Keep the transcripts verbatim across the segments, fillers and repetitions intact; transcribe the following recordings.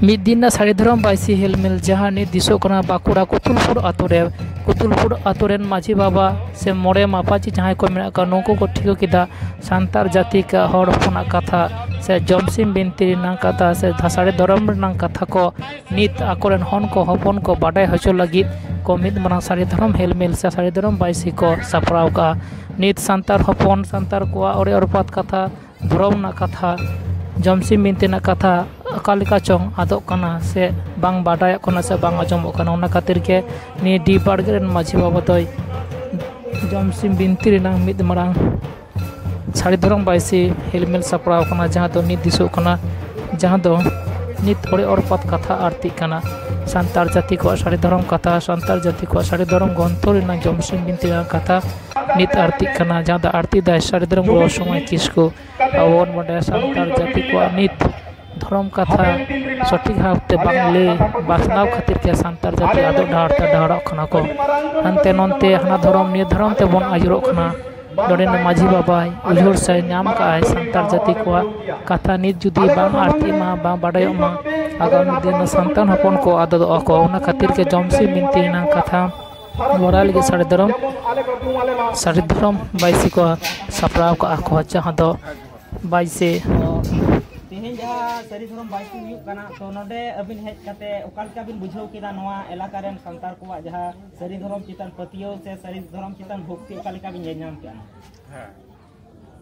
ᱢᱤᱫ ᱫᱤᱱ ᱨᱮᱱᱟᱜ ᱥᱟᱹᱨᱤ ᱫᱷᱚᱨᱚᱢ ᱵᱟᱭᱥᱤ ᱦᱮᱞᱢᱮᱞ, ᱡᱟᱦᱟᱸ ᱱᱤᱛ ᱫᱤᱥᱚᱜ ᱠᱟᱱᱟ ᱵᱟᱸᱠᱩᱲᱟ ᱠᱩᱛᱩᱞᱯᱩᱨ ᱟᱛᱳ ᱨᱮ, ᱠᱩᱛᱩᱞᱯᱩᱨ ᱟᱛᱳ ᱨᱮᱱ ᱢᱟᱹᱡᱷᱤ ᱵᱟᱵᱟ ᱥᱮ ᱢᱚᱬᱮ ᱢᱟᱯᱟᱡᱤ ᱡᱟᱦᱟᱸᱭ ᱠᱚ ᱢᱮᱱᱟᱜ ᱠᱚᱣᱟ, ᱱᱩᱠᱩ ᱠᱚ ᱴᱷᱤᱠᱟᱹ ᱠᱮᱫᱟ ᱥᱟᱱᱛᱟᱲ ᱡᱟᱹᱛᱤ ᱠᱚ, ᱦᱚᱲ ᱦᱚᱯᱚᱱᱟᱜ ᱠᱟᱛᱷᱟ ᱥᱮ ᱡᱚᱢᱥᱤᱢ ᱵᱤᱱᱛᱤ ᱨᱮᱱᱟᱜ ᱠᱟᱛᱷᱟ ᱥᱮ ᱥᱟᱹᱨᱤ ᱫᱷᱚᱨᱚᱢ ᱨᱮᱱᱟᱜ ᱠᱟᱛᱷᱟ ᱠᱚ ᱱᱤᱛ ᱟᱠᱚᱨᱮᱱ ᱦᱚᱱ ᱠᱚ, ᱦᱚᱯᱚᱱ ᱠᱚ ᱵᱟᱰᱟᱭ ᱦᱚᱪᱚ ᱞᱟᱹᱜᱤᱫ ᱠᱚ ᱢᱤᱫ ᱢᱟᱨᱟᱝ ᱥᱟᱹᱨᱤ ᱫᱷᱚᱨᱚᱢ ᱦᱮᱞᱢᱮᱞ ᱥᱮ ᱥᱟᱹᱨᱤ ᱫᱷᱚᱨᱚᱢ ᱵᱟᱭᱥᱤ ᱠᱚ ᱥᱟᱯᱲᱟᱣ ᱠᱟᱜᱼᱟ᱾ ᱱᱤᱛ ᱥᱟᱱᱛᱟᱲ ᱦᱚᱯᱚᱱ, ᱥᱟᱱᱛᱟᱲ ᱠᱚᱣᱟᱜ ᱚᱨᱮ ᱚᱨᱯᱟᱛ ᱠᱟᱛᱷᱟ, ᱫᱷᱚᱨᱚᱢ ᱨᱮᱱᱟᱜ ᱠᱟᱛᱷᱟ, ᱡᱚᱢᱥᱤᱢ ᱵᱤᱱᱛᱤ ᱨᱮᱱᱟᱜ ᱠᱟᱛᱷᱟ ᱚᱠᱟ ᱞᱮᱠᱟ ᱪᱚᱝ ᱟᱫᱚᱜ ᱠᱟᱱᱟ ᱥᱮ ᱵᱟᱝ ᱵᱟᱰᱟᱭᱚᱜ ᱠᱟᱱᱟ ᱥᱮ ᱵᱟᱝ ᱟᱸᱡᱚᱢᱚᱜ ᱠᱟᱱᱟ᱾ ᱚᱱᱟ ᱠᱷᱟᱹᱛᱤᱨ ᱜᱮ ᱱᱤᱭᱟᱹ ᱰᱤ ᱵᱟᱲᱜᱮ ᱨᱮᱱ ᱢᱟᱹᱡᱷᱤ ᱵᱟᱵᱟ ᱫᱚᱭ ᱡᱚᱢᱥᱤᱢ ᱵᱤᱱᱛᱤ ᱨᱮᱱᱟᱜ ᱢᱤᱫ ᱢᱟᱨᱟᱝ ᱥᱟᱹᱨᱤ ᱫᱷᱚᱨᱚᱢ ᱵᱟᱭᱥᱤ ᱦᱮᱞᱢᱮᱞ ᱥᱟᱯᱲᱟᱣ ᱠᱟᱱᱟ, ᱡᱟᱦᱟᱸ ᱫᱚ ᱱᱤᱛ ᱫᱤᱥᱚᱜ ᱠᱟᱱᱟ, ᱡᱟᱦᱟᱸ ᱫᱚ ᱱᱤᱛ ᱚᱲᱮ ᱚᱨᱯᱟᱛ ᱠᱟᱛᱷᱟ ᱟᱨᱛᱤᱜ ᱠᱟᱱᱟ᱾ ᱥᱟᱱᱛᱟᱲ ᱡᱟᱹᱛᱤ ᱠᱚᱣᱟᱜ ᱥᱟᱹᱨᱤ ᱫᱷᱚᱨᱚᱢ ᱠᱟᱛᱷᱟ, ᱥᱟᱱᱛᱟᱲ ᱡᱟᱹᱛᱤ ᱠᱚᱣᱟᱜ ᱥᱟᱹᱨᱤ ᱫᱷᱚᱨᱚᱢ ᱜᱨᱚᱱᱛᱷᱚ ᱨᱮᱱᱟᱜ ᱡᱚᱢᱥᱤᱢ ᱵᱤᱱᱛᱤ ᱨᱮᱱᱟᱜ ᱠᱟᱛᱷᱟ ᱱᱤᱛ ᱟᱨᱛᱤᱜ ᱠᱟᱱᱟ, ᱡᱟᱦᱟᱸ ᱫᱚ ᱟᱨᱛᱤ ᱫᱟᱭ ᱥᱟᱹᱨᱤ ᱫᱷᱚᱨᱚᱢ ᱜᱩᱨᱩ ᱥᱚᱢᱟᱭ ᱠᱤᱥᱠᱩ᱾ ᱟᱵᱚ ᱵᱚᱱ ᱵᱟᱰᱟᱭᱟ ᱥᱟᱱᱛᱟᱲ ᱡᱟᱹᱛᱤ ᱠᱚᱣᱟᱜ ᱱᱤᱛ ᱫᱷᱚᱨᱚᱢ ᱠᱟᱛᱷᱟ ᱥᱚᱴᱷᱤᱠ ᱵᱷᱟᱵᱽ ᱛᱮ ᱵᱟᱝ ᱞᱟᱹᱭ ᱵᱟᱥᱱᱟᱣ ᱠᱷᱟᱹᱛᱤᱨ ᱜᱮ ᱥᱟᱱᱛᱟᱲ ᱡᱟᱹᱛᱤ ᱟᱫᱚᱜ ᱰᱟᱦᱟᱨ ᱛᱮ ᱰᱟᱦᱟᱨᱚᱜ ᱠᱟᱱᱟ ᱠᱚ᱾ ᱦᱟᱱᱛᱮ ᱱᱚᱱᱛᱮ ᱦᱟᱱᱟ ᱫᱷᱚᱨᱚᱢ ᱱᱤᱭᱟᱹ ᱫᱷᱚᱨᱚᱢ ᱛᱮᱵᱚᱱ ᱟᱹᱭᱩᱨᱚᱜ ᱠᱟᱱᱟ᱾ ᱱᱚᱰᱮᱱ ᱢᱟᱹᱡᱷᱤ ᱵᱟᱵᱟᱭ ᱩᱭᱦᱟᱹᱨ ᱥᱮ ᱧᱟᱢ ᱠᱟᱜᱼᱟᱭ ᱥᱟᱱᱛᱟᱲ ᱡᱟᱹᱛᱤ ᱠᱚᱣᱟᱜ ᱠᱟᱛᱷᱟ ᱱᱤᱛ ᱡᱩᱫᱤ ᱵᱟᱝ ᱟᱨᱛᱤᱜ ᱢᱟ, ᱵᱟᱝ ᱵᱟᱰᱟᱭᱚᱜ ᱢᱟ, ᱟᱜᱟᱢ ᱫᱤᱱ ᱨᱮ ᱥᱟᱱᱛᱟᱲ ᱦᱚᱯᱚᱱ ᱠᱚ ᱟᱫᱚᱜ ᱟᱠᱚ᱾ ᱚᱱᱟ ᱠᱷᱟᱹᱛᱤᱨ ᱜᱮ ᱡᱚᱢᱥᱤᱢ ᱵᱤᱱᱛᱤ ᱨᱮᱱᱟᱜ ᱠᱟᱛᱷᱟ ᱵᱟᱲᱟᱭ ᱞᱟᱹᱜᱤᱫ ᱥᱟᱹᱨᱤ ᱫᱷᱚᱨᱚᱢ, ᱥᱟᱹᱨᱤ ᱫᱷᱚᱨᱚᱢ ᱵᱟᱭᱥᱤ ᱠᱚ ᱥᱟᱯᱲᱟᱣ ᱠᱟᱜᱼᱟ ᱠᱚ, ᱡᱟᱦᱟᱸ ᱫᱚ ᱵᱟᱭᱥᱤ᱾ ᱛᱮᱦᱮᱧ ᱡᱟᱦᱟᱸ ᱥᱟᱹᱨᱤ ᱫᱷᱚᱨᱚᱢ ᱵᱟᱭᱥᱤ ᱦᱩᱭᱩᱜ ᱠᱟᱱᱟ, ᱛᱚ ᱱᱚᱰᱮ ᱟᱹᱵᱤᱱ ᱦᱮᱡ ᱠᱟᱛᱮ ᱚᱠᱟ ᱞᱮᱠᱟ ᱵᱤᱱ ᱵᱩᱡᱷᱟᱹᱣ ᱠᱮᱫᱟ? ᱱᱚᱣᱟ ᱮᱞᱟᱠᱟ ᱨᱮᱱ ᱥᱟᱱᱛᱟᱲ ᱠᱚᱣᱟᱜ ᱡᱟᱦᱟᱸ ᱥᱟᱹᱨᱤ ᱫᱷᱚᱨᱚᱢ ᱪᱮᱛᱟᱱ ᱯᱟᱹᱛᱭᱟᱹᱣ ᱥᱮ ᱥᱟᱹᱨᱤ ᱫᱷᱚᱨᱚᱢ ᱪᱮᱛᱟᱱ ᱵᱷᱚᱠᱛᱤ ᱚᱠᱟ ᱞᱮᱠᱟ ᱵᱤᱱ ᱧᱮᱞ ᱧᱟᱢ ᱠᱮᱫᱟ? ᱦᱮᱸ,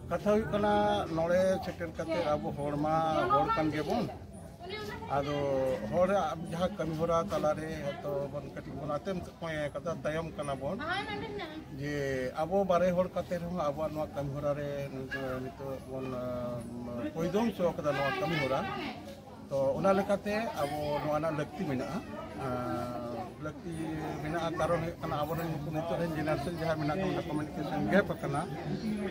ᱠᱟᱛᱷᱟ ᱦᱩᱭᱩᱜ ᱠᱟᱱᱟ, ᱱᱚᱰᱮ ᱥᱮᱴᱮᱨ ᱠᱟᱛᱮ ᱟᱵᱚ ᱦᱚᱲ ᱢᱟ ᱦᱚᱲ ᱠᱟᱱ ᱜᱮᱵᱚᱱ, ᱟᱫᱚ ᱦᱚᱲᱟᱜ ᱡᱟᱦᱟᱸ ᱠᱟᱹᱢᱤ ᱦᱚᱨᱟ ᱛᱟᱞᱟᱨᱮ ᱦᱚᱭᱛᱚ ᱵᱚᱱ ᱠᱟᱹᱴᱤᱡ ᱵᱚᱱ ᱟᱛᱮᱢ ᱠᱟᱫᱟ, ᱛᱟᱭᱚᱢ ᱠᱟᱱᱟ ᱵᱚᱱ, ᱡᱮ ᱟᱵᱚ ᱵᱟᱨᱮ ᱦᱚᱲ ᱠᱟᱛᱮ ᱨᱮᱦᱚᱸ ᱟᱵᱚᱣᱟᱜ ᱱᱚᱣᱟ ᱠᱟᱹᱢᱤ ᱦᱚᱨᱟ ᱨᱮ ᱱᱤᱛᱚᱜ ᱵᱚᱱ ᱯᱚᱭᱫᱚᱝ ᱦᱚᱪᱚ ᱠᱟᱫᱟ ᱱᱚᱣᱟ ᱠᱟᱹᱢᱤ ᱦᱚᱨᱟ᱾ ᱛᱚ ᱚᱱᱟ ᱞᱮᱠᱟᱛᱮ ᱟᱵᱚ ᱱᱚᱣᱟ ᱨᱮᱱᱟᱜ ᱞᱟᱹᱠᱛᱤ ᱢᱮᱱᱟᱜᱼᱟ᱾ ᱞᱟᱹᱠᱛᱤ ᱢᱮᱱᱟᱜᱼᱟ, ᱠᱟᱨᱚᱱ ᱦᱩᱭᱩᱜ ᱠᱟᱱᱟ ᱟᱵᱚᱨᱮᱱ ᱱᱩᱠᱩ ᱱᱤᱛᱚᱜ ᱨᱮᱱ ᱡᱮᱱᱟᱨᱮᱥᱚᱱ ᱡᱟᱦᱟᱸ ᱢᱮᱱᱟᱜ ᱠᱚᱣᱟ, ᱠᱚᱢᱤᱭᱩᱱᱤᱠᱮᱥᱚᱱ ᱜᱮᱯ ᱟᱠᱟᱱᱟ᱾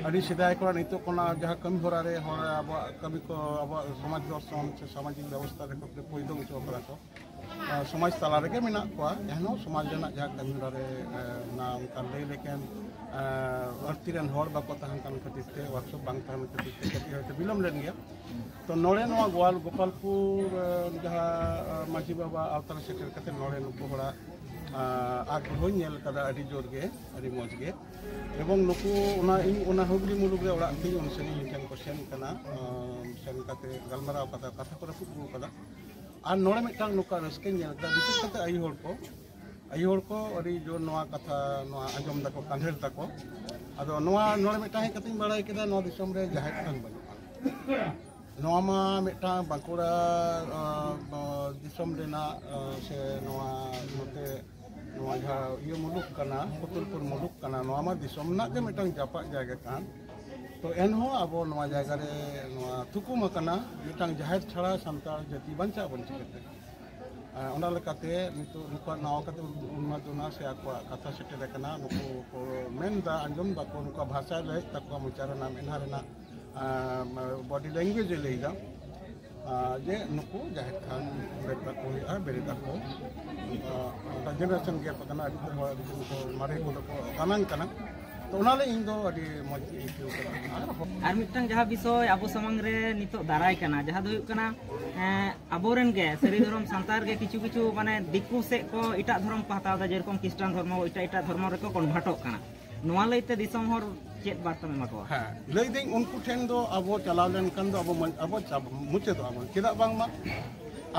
ᱟᱹᱰᱤ ᱥᱮᱫᱟᱭ ᱠᱷᱚᱱᱟᱜ ᱱᱤᱛᱚᱜ ᱠᱷᱚᱱᱟᱜ ᱡᱟᱦᱟᱸ ᱠᱟᱹᱢᱤ ᱦᱚᱨᱟ ᱨᱮ ᱦᱚᱲ ᱟᱵᱚᱣᱟᱜ ᱠᱟᱹᱢᱤ ᱠᱚ, ᱟᱵᱚᱣᱟᱜ ᱥᱚᱢᱟᱡᱽ ᱫᱚᱨᱥᱚᱱ ᱥᱮ ᱥᱟᱢᱟᱡᱤᱠ ᱵᱮᱵᱚᱥᱛᱷᱟ ᱨᱮ ᱠᱚ ᱯᱚᱭᱫᱚᱝ ᱦᱚᱪᱚ ᱠᱟᱫᱟ ᱠᱚ, ᱥᱚᱢᱟᱡᱽ ᱛᱟᱞᱟ ᱨᱮᱜᱮ ᱢᱮᱱᱟᱜ ᱠᱚᱣᱟ, ᱮᱱᱦᱚᱸ ᱥᱚᱢᱟᱡᱽ ᱨᱮᱱᱟᱜ ᱡᱟᱦᱟᱸ ᱠᱟᱹᱢᱤ ᱦᱚᱨᱟ ᱨᱮ ᱚᱱᱟ ᱚᱱᱠᱟ ᱞᱟᱹᱭ ᱞᱮᱠᱷᱟᱱ ᱟᱨ ᱟᱹᱲᱛᱤ ᱨᱮᱱ ᱦᱚᱲ ᱵᱟᱠᱚ ᱛᱟᱦᱮᱸ ᱠᱟᱱ ᱠᱷᱟᱹᱛᱤᱨ ᱛᱮ, ᱣᱟᱨᱠᱥᱚᱯ ᱵᱟᱝ ᱛᱟᱦᱮᱸ ᱠᱷᱟᱹᱛᱤᱨ ᱛᱮ ᱠᱟᱹᱴᱤᱡ ᱦᱚᱭᱛᱳ ᱵᱤᱞᱚᱢ ᱞᱮᱱ ᱜᱮᱭᱟ᱾ ᱛᱚ ᱱᱚᱰᱮ ᱱᱚᱣᱟ ᱜᱳᱣᱟᱞ ᱜᱳᱯᱟᱞᱯᱩᱨ ᱡᱟᱦᱟᱸ ᱢᱟᱹᱡᱷᱤ ᱵᱟᱵᱟ ᱟᱣᱛᱟᱨᱮ ᱥᱮᱴᱮᱨ ᱠᱟᱛᱮ ᱱᱚᱰᱮ ᱱᱩᱠᱩ ᱦᱚᱲᱟᱜ ᱟᱜᱽᱨᱚᱦᱚᱧ ᱧᱮᱞ ᱠᱟᱫᱟ, ᱟᱹᱰᱤ ᱡᱳᱨ ᱜᱮ, ᱟᱹᱰᱤ ᱢᱚᱡᱽ ᱜᱮ᱾ ᱮᱵᱚᱝ ᱱᱩᱠᱩ ᱚᱱᱟ ᱤᱧ ᱚᱱᱟ ᱦᱩᱜᱽᱞᱤ ᱢᱩᱞᱩᱠ ᱨᱮ ᱚᱲᱟᱜ ᱛᱤᱧ, ᱩᱱ ᱥᱟᱺᱜᱤᱧ ᱴᱷᱮᱱ ᱠᱚ ᱥᱮᱱ ᱠᱟᱱᱟ᱾ ᱥᱮᱱ ᱠᱟᱛᱮ ᱜᱟᱞᱢᱟᱨᱟᱣ ᱠᱟᱫᱟ, ᱠᱟᱛᱷᱟ ᱠᱚ ᱨᱟᱹᱯᱩᱫ ᱟᱹᱜᱩ ᱠᱟᱫᱟ᱾ ᱟᱨ ᱱᱚᱰᱮ ᱢᱤᱫᱴᱟᱝ ᱱᱚᱝᱠᱟ ᱨᱟᱹᱥᱠᱟᱹᱧ ᱧᱮᱞ ᱠᱮᱫᱟ, ᱵᱤᱥᱮᱥ ᱠᱟᱛᱮ ᱟᱭᱳ ᱦᱚᱲ ᱠᱚ, ᱟᱭᱳ ᱦᱚᱲ ᱠᱚ ᱟᱹᱰᱤ ᱡᱳᱨ ᱱᱚᱣᱟ ᱠᱟᱛᱷᱟ, ᱱᱚᱣᱟ ᱟᱸᱡᱚᱢ ᱫᱟᱠᱚ, ᱠᱟᱸᱰᱷᱮᱲ ᱫᱟᱠᱚ᱾ ᱟᱫᱚ ᱱᱚᱣᱟ ᱱᱚᱰᱮ ᱢᱤᱫᱴᱟᱝ ᱦᱮᱡ ᱠᱟᱛᱮᱧ ᱵᱟᱲᱟᱭ ᱠᱮᱫᱟ, ᱱᱚᱣᱟ ᱫᱤᱥᱚᱢ ᱨᱮ ᱡᱟᱦᱮᱨ ᱛᱷᱟᱱ ᱵᱟᱹᱱᱩᱜᱼᱟ᱾ ᱱᱚᱣᱟ ᱢᱟ ᱢᱤᱫᱴᱟᱝ ᱵᱟᱸᱠᱩᱲᱟ ᱫᱤᱥᱚᱢ ᱨᱮᱱᱟᱜ ᱥᱮ ᱱᱚᱣᱟ ᱱᱚᱛᱮ ᱱᱚᱣᱟ ᱡᱟᱦᱟᱸ ᱤᱭᱟᱹ ᱢᱩᱞᱩᱠ ᱠᱟᱱᱟ, ᱯᱩᱛᱩᱞᱯᱩᱨ ᱢᱩᱞᱩᱠ ᱠᱟᱱᱟ, ᱱᱚᱣᱟ ᱢᱟ ᱫᱤᱥᱚᱢ ᱨᱮᱱᱟᱜ ᱜᱮ ᱢᱤᱫᱴᱟᱝ ᱡᱟᱯᱟᱜ ᱡᱟᱭᱜᱟ ᱠᱟᱱ᱾ ᱛᱚ ᱮᱱᱦᱚᱸ ᱟᱵᱚ ᱱᱚᱣᱟ ᱡᱟᱭᱜᱟ ᱨᱮ ᱱᱚᱣᱟ ᱛᱷᱩᱠᱩᱢ ᱟᱠᱟᱱᱟ, ᱢᱤᱫᱴᱟᱝ ᱡᱟᱦᱮᱨ ᱪᱷᱟᱲᱟ ᱥᱟᱱᱛᱟᱲ ᱡᱟᱹᱛᱤ ᱵᱟᱧᱪᱟᱜ ᱟᱵᱚᱱ ᱪᱤᱠᱟᱹᱛᱮ? ᱚᱱᱟ ᱞᱮᱠᱟᱛᱮ ᱱᱤᱛᱚᱜ ᱱᱩᱠᱩᱣᱟᱜ ᱱᱟᱣᱟ ᱠᱟᱛᱮ ᱩᱱᱢᱟᱫᱚᱱᱟ ᱥᱮ ᱟᱠᱚᱣᱟᱜ ᱠᱟᱛᱷᱟ ᱥᱮᱴᱮᱨ ᱟᱠᱟᱱᱟ, ᱱᱩᱠᱩ ᱠᱚ ᱢᱮᱱᱫᱟ, ᱟᱸᱡᱚᱢ ᱫᱟᱠᱚ, ᱱᱩᱠᱩᱣᱟᱜ ᱵᱷᱟᱥᱟ ᱞᱟᱹᱭᱮᱫ ᱛᱟᱠᱚᱣᱟ, ᱢᱚᱪᱟ ᱨᱮᱱᱟᱜ, ᱢᱮᱫᱦᱟ ᱨᱮᱱᱟᱜ ᱵᱚᱰᱤ ᱞᱮᱝᱜᱩᱭᱮᱡᱽ ᱮ ᱞᱟᱹᱭᱫᱟ᱾ ᱡᱮ ᱱᱩᱠᱩ ᱡᱟᱦᱮᱨ ᱛᱷᱟᱱ ᱵᱮᱨᱮᱫ ᱟᱠᱚ ᱦᱩᱭᱩᱜᱼᱟ, ᱵᱮᱨᱮᱫ ᱟᱠᱚ᱾ ᱚᱱᱠᱟ ᱡᱮᱱᱟᱨᱮᱥᱚᱱ ᱜᱮᱯ ᱟᱠᱟᱱᱟ, ᱟᱹᱰᱤ ᱦᱚᱲ ᱟᱹᱰᱤ ᱠᱚ ᱢᱟᱨᱮ ᱠᱚᱫᱚ ᱠᱚ ᱫᱟᱱᱟᱝ ᱠᱟᱱᱟ᱾ ᱛᱚ ᱚᱱᱟ ᱞᱟᱹᱜᱤᱫ ᱤᱧ ᱫᱚ ᱟᱹᱰᱤ ᱢᱚᱡᱽ ᱜᱮ ᱟᱹᱭᱠᱟᱹᱣ ᱠᱟᱱᱟ᱾ ᱟᱨ ᱢᱤᱫᱴᱟᱝ ᱡᱟᱦᱟᱸ ᱵᱤᱥᱚᱭ ᱟᱵᱚ ᱥᱟᱢᱟᱝ ᱨᱮ ᱱᱤᱛᱚᱜ ᱫᱟᱨᱟᱭ ᱠᱟᱱᱟ, ᱡᱟᱦᱟᱸ ᱫᱚ ᱦᱩᱭᱩᱜ ᱠᱟᱱᱟ ᱟᱵᱚᱨᱮᱱ ᱜᱮ ᱥᱟᱹᱨᱤ ᱫᱷᱚᱨᱚᱢ ᱥᱟᱱᱛᱟᱲ ᱜᱮ ᱠᱤᱪᱷᱩ ᱠᱤᱪᱷᱩ ᱢᱟᱱᱮ ᱫᱤᱠᱩ ᱥᱮᱫ ᱠᱚ ᱮᱴᱟᱜ ᱫᱷᱚᱨᱚᱢ ᱠᱚ ᱦᱟᱛᱟᱣ ᱮᱫᱟ, ᱡᱮᱨᱚᱠᱚᱢ ᱠᱷᱨᱤᱥᱴᱟᱱ ᱫᱷᱚᱨᱢᱚ ᱮᱴᱟᱜ ᱮᱴᱟᱜ ᱫᱷᱚᱨᱢᱚ ᱨᱮᱠᱚ ᱠᱚᱱᱵᱷᱟᱨᱴᱚᱜ ᱠᱟᱱᱟ᱾ ᱱᱚᱣᱟ ᱞᱟᱹᱭᱛᱮ ᱫᱤᱥᱚᱢ ᱦᱚᱲ ᱪᱮᱫ ᱵᱟᱨᱛᱟᱢ ᱮᱢᱟ ᱠᱚᱣᱟ? ᱦᱮᱸ, ᱞᱟᱹᱭᱫᱟᱹᱧ ᱩᱱᱠᱩ ᱴᱷᱮᱱ ᱫᱚ ᱟᱵᱚ ᱪᱟᱞᱟᱣ ᱞᱮᱱᱠᱷᱟᱱ ᱫᱚ ᱟᱵᱚ ᱢᱟ-, ᱟᱵᱚ ᱪᱟᱵ-, ᱢᱩᱪᱟᱹᱫᱚᱜᱼᱟ ᱵᱚᱱ᱾ ᱪᱮᱫᱟᱜ ᱵᱟᱝᱢᱟ